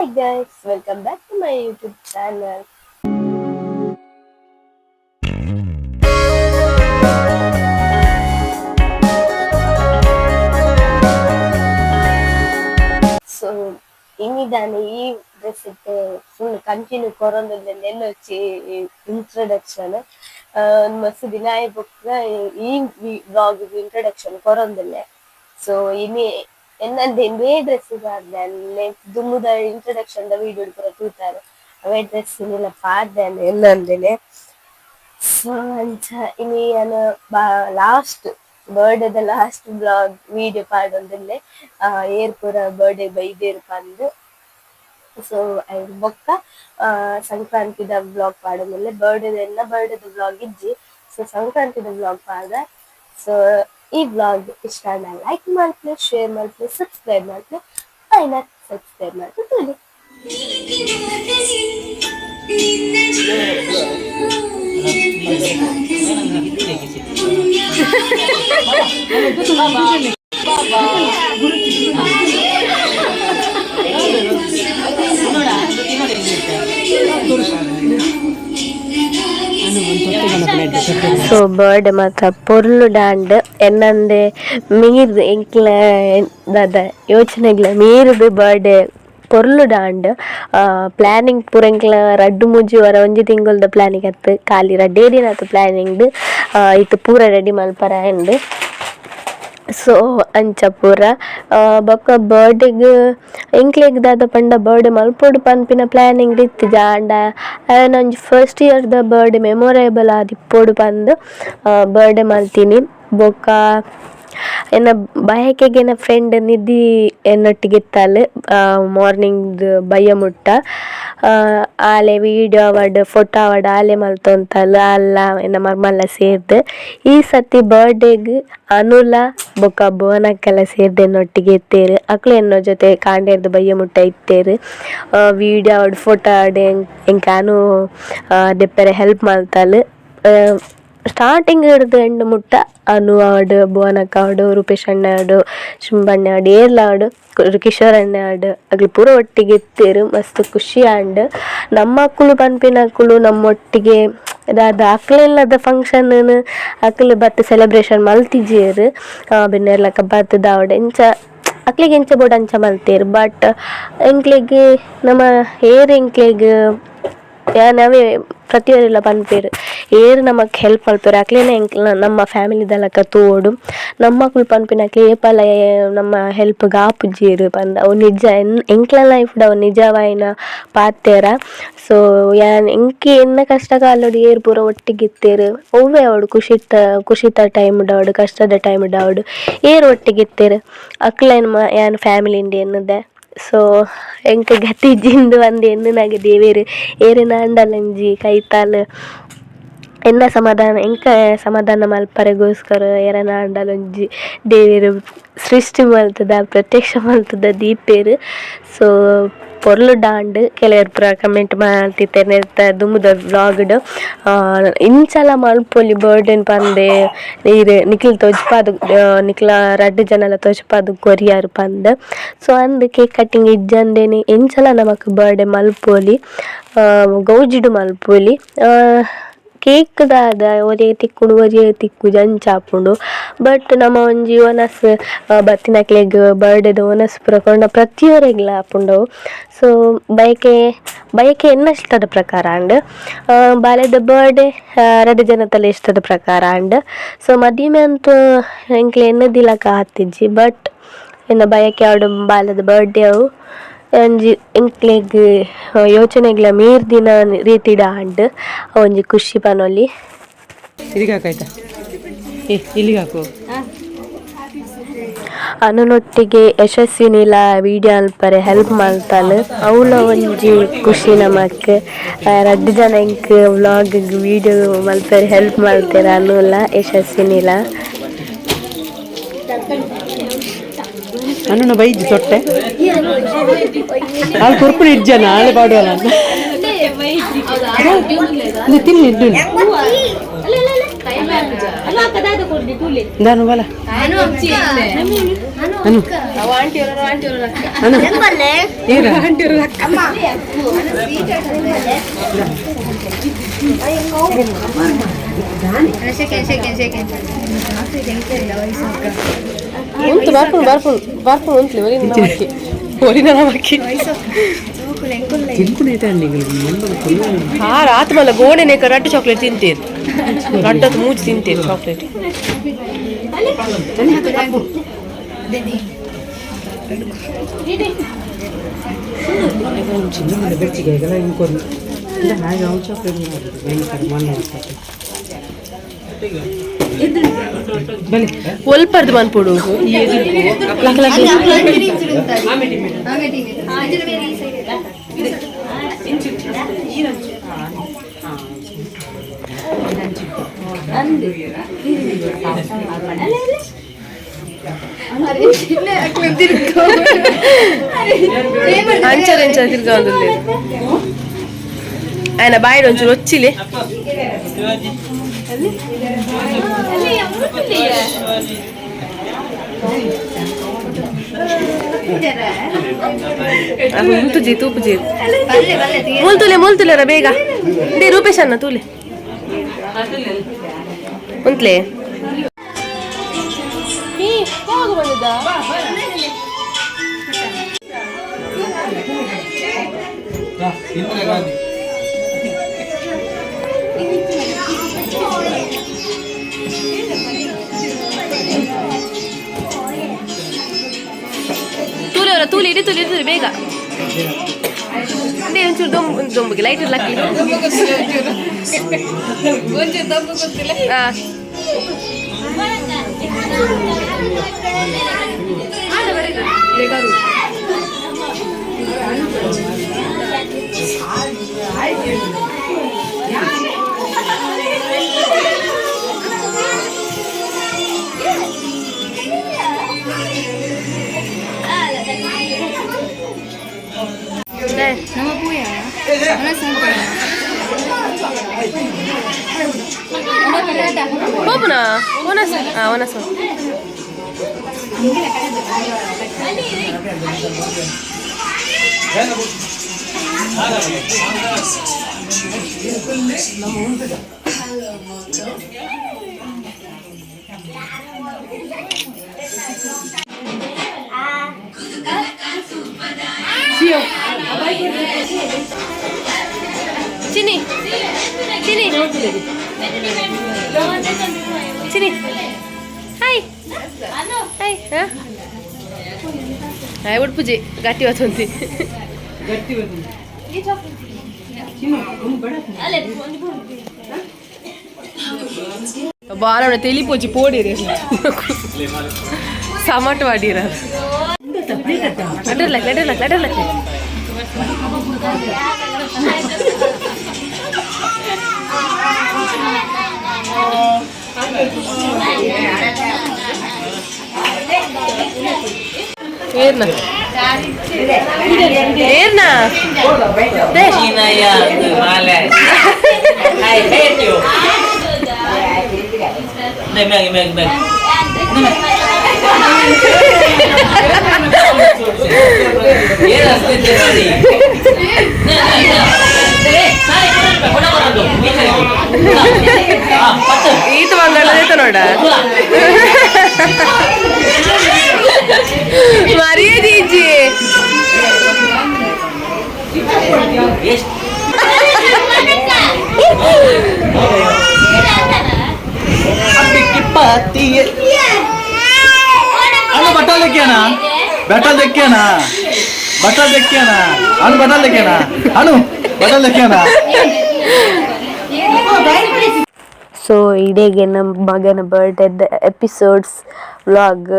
Hi guys, welcome back to my YouTube channel. So ಇನಿದಾನೆ ಈ dress full continue ಕೊರೊಂದುಲ್ಲೆ ನೆನ್ನೊಚ್ಚಿ introduction. ಮಸ್ತ್ ದಿನ ಆಯಿ ಬೊಕ್ಕ ಈ ವ್ಲಾಗ್ ಇಂಟ್ರೊಡಕ್ಷನ್ ಕೊರೊಂದುಲ್ಲೆ. ಸೊ ಇನಿ ಎನ್ನಂದೆ ಇಂದೇ ಡ್ರೆಸ್ ಪಾಡ್ದೆ ದುಂಬುದ ಇಂಟ್ರೊಡಕ್ಷನ್ ದ ವಿಡಿಯೋ ಪೂರ ತೂತಾರೆ ಅವೇ ಡ್ರೆಸ್ ಇನಿಲ ಪಾಡ್ದೆ ಎನ್ನಂದೆನೆ. ಸೊ ಅಂಚ ಇನಿ ಯಾನ್ ಲಾಸ್ಟ್ ಬರ್ಡೇದ last vlog video ಪಾಡೊಂದುಲ್ಲೆ. ಏರ್ ಪೂರ ಬರ್ಡೇ ಬೈದೆರ್ ಪಂದ್. ಸೊ ಐಡ್ ಬೊಕ್ಕ ಸಂಕ್ರಾಂತಿದ ವ್ಲಾಗ್ ಪಾಡೊಂದುಲ್ಲೆ. ಬರ್ಡೇದ ಎನ್ನ ಬರ್ಡೇದ ವ್ಲಾಗ್ ಇಜ್ಜಿ, ಸೊ ಸಂಕ್ರಾಂತಿದ ವ್ಲಾಗ್ ಪಾಡ್ದೆ. ಸೊ ಈ ವ್ಲಾಗ್ ಇಷ್ಟ ಆಂಡ ಲೈಕ್ ಮಲ್ಪುಲೆ, ಶೇರ್ ಮಲ್ಪುಲೆ, ಸಬ್ಸ್ಕ್ರೈಬ್ ಮಲ್ಪುಲೆ, ಆಯ್ನ ಸಬ್ಸ್ಕ್ರೈಬ್ ಮಲ್ಪು ತೂಲೆ. ಸೊ ಬರ್ಡೇ ಮಾತ್ರ ಪೊರ್ಲು ಡಾಂಡ್ ಎನ್ನಂದೆ ಮೀರ್ದ್ ಎಂಕ್ಲ ದಾದ ಯೋಚನೆಗ್ಲ ಮೀರ್ದ್ ಬರ್ಡೇ ಪೊರ್ಲು ಡಾಂಡ್. ಪ್ಲಾನಿಂಗ್ ಪೂರ ಎಂಕ್ಲ ರಡ್ಡ್ ಮೂಜಿ ವಾರ ಒಂಜಿ ತಿಂಗೊಲ್ದ ಪ್ಲಾನಿಂಗ್ ಅತ್ತ್, ಖಾಲಿ ರಡ್ಡೇ ದಿನತ ಪ್ಲಾನಿಂಗ್ ಇತ್ತೆ ಪೂರ ರೆಡಿ ಮಲ್ಪರೆ ಆಂಡ್. ಸೊ ಅಂಚ ಪೂರ ಬೊಕ್ಕ ಬರ್ಡೇಗ್ ಎಂಕ್ಲೆಗ್ ದಾದ ಪಂಡ ಬರ್ಡೇ ಮಲ್ಪೊಡು ಪನ್ಪಿನ ಪ್ಲಾನಿಂಗ್ ಇತ್ತಿಜ. ಆಂಡ ಆಯನ ಒಂಜಿ ಫಸ್ಟ್ ಇಯರ್ದ ಬರ್ಡೇ ಮೆಮೊರೇಬಲ್ ಆದಿಪ್ಪೊಡು ಪಂದ್ ಬರ್ಡೇ ಮಲ್ತಿನಿ. ಬೊಕ್ಕ ಎನ್ನ ಬಯಕೆಗ್ ಎನ್ನ ಫ್ರೆಂಡ್ ನಿಧಿ ಎನ್ನೊಟ್ಟಿಗೆ ಇತ್ತಲ್ ಮಾರ್ನಿಂಗ್ ಬಯ್ಯ ಮುಟ್ಟ. ಆಲೆ ವೀಡಿಯೋ ಆವಡ್ ಫೋಟೋ ಆವಡ್ ಆಲೆ ಮಲ್ತೊಂತಲ್, ಆಲ್ಲ ಎನ್ನ ಮರ್ಮಲ್ಲ ಸೇರ್ದ್. ಈ ಸರ್ತಿ ಬರ್ಡೇಗ್ ಅನುಲ ಬೊಕ್ಕ ಭುವನಕ್ಕಲ ಸೇರ್ದ್ ಎನ್ನೊಟ್ಟಿಗೆ ಇತ್ತೆರ್. ಅಕ್ಲು ಎನ್ನ ಜೊತೆ ಕಾಂಡೆರ್ದ್ ಬಯ್ಯ ಮುಟ್ಟ ಇತ್ತೆರ್. ವೀಡಿಯೋ ಆವಡ್ ಫೋಟೋ ಆವಡ್ ಎಂಕ್ ಅನು ದೆಪ್ಪೆರೆ ಹೆಲ್ಪ್ ಮಲ್ತಲ್. ಸ್ಟಾರ್ಟಿಂಗ್ ಹಿಡ್ದು ಎಂಡ್ ಮುಟ್ಟ ಅನು ಆವಡ್, ಭುವನಕ್ಕ ಆವಡ್, ರೂಪೇಶ್ ಅಣ್ಣೆ ಆವಡ್, ಶುಂಭಣ್ಣೆ ಆವಡ್, ಏರ್ಲ ಆವಡ್, ಕಿಶೋರ್ ಅಣ್ಣೆ ಆವಡ್, ಅಕ್ಲು ಪೂರ ಒಟ್ಟಿಗೆ ಇತ್ತೆರ್. ಮಸ್ತ್ ಖುಷಿ ಆಂಡ್. ನಮ್ಮಕ್ಕುಲು ಪನ್ಪಿನಕುಲು ನಮ್ಮೊಟ್ಟಿಗೆ ದಾದ ಅಕ್ಲೆಲ್ಲದ ಫಂಕ್ಷನ್ ಅಕ್ಲು ಬತ್ತ್ ಸೆಲೆಬ್ರೇಷನ್ ಮಲ್ತಿಜೆರ್. ಬಿನ್ನೆರ್ಲಕ ಬತ್ತ್‌ದ್ ಆವಡ್ ಇಂಚ ಅಕ್ಲೆಗ್ ಎಂಚ ಬೋಡು ಅಂಚ ಮಲ್ತೆರ್. ಬಟ್ ಎಂಕ್ಲೆಗ್ ನಮ ಏರ್ ಎಂಕ್ಲೆಗ್ ಯಾನ್ ಅವೇ ಪ್ರತಿಯೊರಿಲ ಪನ್ಪೆರ್, ಏರ್ ನಮಕ್ ಹೆಲ್ಪ್ ಮಲ್ಪೆರ್ ಅಕ್ಲೆನೆ ಎಂಕ್ಲ್ನ ನಮ್ಮ ಫ್ಯಾಮಿಲಿದ ಲೆಕ್ಕ ತೂವೊಡು. ನಮ್ಮಕುಲು ಪನ್ಪಿನಕ್ಲೆ ಏಪಲ ನಮ್ಮ ಹೆಲ್ಪ್ಗ್ ಆಪುಜೆರ್ ಪಂದ್. ಅವು ನಿಜ, ಎಂಕ್ಲೆ ಲೈಫ್ಡ್ ಅವು ನಿಜವಾಯಿನ ಪಾತೆರ. ಸೊ ಯಾನ್ ಎಂಕ್ ಎನ್ನ ಕಷ್ಟ ಕಾಲಡ್ ಏರ್ ಪೂರ ಒಟ್ಟಿಗೆ ಇತ್ತೆರ್, ಒವ್ವೆ ಆವಡ್, ಖುಷಿತ ಖುಷಿತ ಟೈಮ್ಡ್ ಆವಡ್, ಕಷ್ಟದ ಟೈಮ್ಡ್ ಆವಡ್, ಏರ್ ಒಟ್ಟಿಗೆ ಇತ್ತೆರ್ ಅಕ್ಲೆನ್ ಯಾನ್ ಫ್ಯಾಮಿಲಿ ಇಂದ್ ಎನ್ನುದೆ. ಸೊ ಎಂಕ್ ಗತಿ ಇಜ್ಜಿಂದ್ ಪಂದ್ ಎನ್ನುನಗ ದೇವೆರ್ ಏರೆನ ಆಂಡಲ ಒಂಜಿ ಕೈತಾಲ್ ಎನ್ನ ಸಮಾಧಾನ ಎಂಕ್ ಸಮಾಧಾನ ಮಲ್ಪರೆಗೋಸ್ಕರ ಏರೆನ ಆಂಡಲ ಒಂಜಿ ದೇವೆರ್ ಸೃಷ್ಟಿ ಮಲ್ತ್‌ದ ಪ್ರತ್ಯಕ್ಷ ಮಲ್ತ್‌ದ ದೀಪೆರ್. ಸೊ ಪೊರ್ಲು ಡಾಂಡ್. ಕೆಲವೆರ್ ಪೂರ ಕಮೆಂಟ್ ಮಲ್ತಿತ್ತೆರ್ ನೆತ್ತ ದುಂಬುದ ವ್ಲಾಗ್ಡ್, ಇಂಚಲ ಮಲ್ಪೊಲಿ ಬರ್ಡೇನ್ ಪಂದೆ ಈರ್ ನಿಕ್ಲ್ ತೋಜ್ಪಾದ್ ನಿಕ್ಲ ರಡ್ಡ್ ಜನಲ ತೋಜ್ಪಾದ್ ಕೊರಿಯರ್ ಪಂದ್. ಸೊ ಅಂದ್, ಕೇಕ್ ಕಟ್ಟಿಂಗ್ ಇಜ್ಜಂದೆನೆ ಎಂಚಲ ನಮಕ್ ಬರ್ಡೇ ಮಲ್ಪೊಲಿ, ಗೌಜಿಡ್ ಮಲ್ಪೊಲಿ. ಕೇಕ್ ದಾದ ಒರಿಯಗ್ ತಿಕ್ಕುಂಡು, ಒರಿಯಗ್ ತಿಕ್ಕುಜಿ, ಅಂಚ ಆಪುಂಡು. ಬಟ್ ನಮ ಒಂಜಿ ವನಸ್ ಬತ್ತಿನಕ್ಲೆಗ್ ಬರ್ಡೇದ ವನಸ್ ಪೂರ ಕೊರ್ಂಡ ಪ್ರತಿಯೊರಿಗ್ಲ ಆಪುಂಡು ಅವು. ಸೊ ಬಯಕೆ ಬಯಕೆ ಎನ್ನ ಇಷ್ಟದ ಪ್ರಕಾರ ಆಂಡ್. ಬಾಲೆದ ಬರ್ಡೇ ರಡ್ಡ್ ಜನತಲ ಇಷ್ಟದ ಪ್ರಕಾರ ಆಂಡ್. ಸೊ ಮದಿಮೆ ಅಂತೂ ಎಂಕ್ಲೆ ಎನ್ನದಿಲಕ ಆತಿಜಿ. ಬಟ್ ಎನ್ನ ಬಯಕೆ ಆವಡ್, ಬಾಲೆದ ಬರ್ಡೇ ಅವು ಒಂಜಿ ಎಂಕ್ಲೆಗ್ ಯೋಚನೆಗ್ಲ ಮೀರ್ದಿನ ರೀತಿಡ್ ಆಂಡ್. ಒಂಜಿ ಖುಷಿ ಪನೊಲಿ. ಇಲ್ಲಿಗೆ ಹಾಕಾಯ್ತಾ? ಏ, ಇಲ್ಲಿಗೆ ಹಾಕು. ಅನುನೊಟ್ಟಿಗೆ ಯಶಸ್ವಿನಿಲ ವಿಡಿಯೋ ಅಲ್ಪರೆ ಹೆಲ್ಪ್ ಮಲ್ತಲ್. ಅವ್ಲ ಒಂಜಿ ಖುಷಿ ನಮಕ್. ರಡ್ಡ್ ಜನ ಎಂಕ್ ವ್ಲಾಗ್ ವಿಡಿಯೋ ಮಲ್ಪರೆ ಹೆಲ್ಪ್ ಮಲ್ತೆರ್, ಅನುಲ ಯಶಸ್ವಿನಿಲ. ಅಣ್ಣನ ಬೈಜಿ ತೊಟ್ಟೆ ಅಲ್ಲಿ ಕುರ್ಪುಡು ಇಜ್ಜನ ನಾಳೆ ಪಾಡುವಲ್ಲ. ತಿನ್ನಿ ಇಡ್ಡು. ದಾನು ಬಲ ಅನು ಅನು ಏರ ಉಂಟು ಬರ್ಪುಂಡು ಬರ್ಪುಂಡು ಬರ್ಪುಂಡು ಉಂಟ್ಲಿ ಒರಿ ನಮಕ್ಕಿ ಒರಿ ನಮಕ್ಕಿ. ಹಾರ ಆತ ಮಲ್ಲ ಗೋಣೆನೆ ರಡ್ಡು ಚಾಕ್ಲೇಟ್ ತಿಂತೇರು, ರಡ್ಡದ ಮೂಜಿ ತಿಂತೇರು ಚಾಕ್ಲೇಟ್. ಚಿನ್ನ ಬೆಚ್ಚಿಗೆ ಇಂಕೊರ್ನು ಹಾಗೆ ಅವು ಚಾಕ್ಲೇಟ್ ಭಯಂಕರ ಮೊನ್ನೆ ಬಲೆ. ಒಲ್ಪರ್ದು ಮನ್ಪುಡು ಲಕ್ ಲಕ್. ಅಂಚರ ಅಂಚರ ತಿರ್ಗಾਉਂದಿಲ್ಲ ఆయన ಬಾಯಿಡ್ ಒಂಚೂರು ಒಚ್ಚಿಲೆ. ಉಂತುಜಿ ತೂಪುಜಿ ಮೂಲ್ ತೂಲೆ ಮೂಲ್ ತೂಲೆರ ಬೇಗ they Rupesh ಅನ್ನ ತೂಲೆ ಉಂತ್ಲೆ. ಯಾವಾಗ ಬಂದಿದ್ದ? ಇಂದಿರಾ ಗಾಂಧಿ. ತೂಲೆ ಅವರ ತೂಲೆ ಇಡಿ ತೂಲೆ ತೂಲೆ ಬೇಗ they ಒಂಚೂರು ದೊಂಬು ದೊಂಬುಗೆ ಲೈಟ್ ಲಕ್ಕಿ. ಹಾ ಹೋಪುನಾ ಓನಸ್ ಹಾಂ ಓನಸ್. Chini Chini Chini hi hi. ಹಾಂ ಹಾಯ್ ಉಡ್ಪುಜಿ ಗಟ್ಟಿ ಹೊತ್ತುಂತಿ. ಗಟ್ಟಿ ಬರ್ತದೆ. ಬಾರಣ ತೆಲಿಪೋಜಿ ಪೋಡಿರಿ ಸಮಟ್ ವಾಡಿರ letter luck letter luck letter luck. ಏರ್ನ ಏರ್ನ. I hate you. Meg, meg, meg. ಈತ ಬಂಗಾಳ ನೋಡ ಮರ್ಯಾದೀಜಿ. అన్న బట్టలు తెక్కానా? బట్టలు తెక్కానా? బట్టలు తెక్కానా? అను బట్టలు తెక్కానా? అను బట్టలు తెక్కానా? ಸೊ ಇಡೀಗೆ ನಮ್ಮ ಮಗನ ಬರ್ಡೇದ ಎಪಿಸೋಡ್ಸ್ ವ್ಲಾಗ್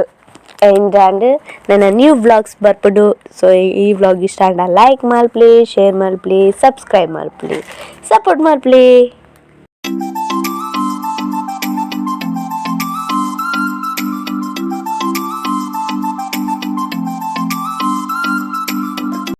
ಎಂಡ್ ನನ್ನ ನ್ಯೂ ವ್ಲಾಗ್ಸ್ ಬರ್ಪುಡು. ಸೊ ಈ ವ್ಲಾಗ್ ಇಷ್ಟ ಆಂಡ ಲೈಕ್ ಮಲ್ಪ್ಲೆ, ಶೇರ್ ಮಲ್ಪ್ಲೆ, ಸಬ್ಸ್ಕ್ರೈಬ್ ಮಲ್ಪ್ಲೆ, ಸಪೋರ್ಟ್ ಮಲ್ಪ್ಲೆ.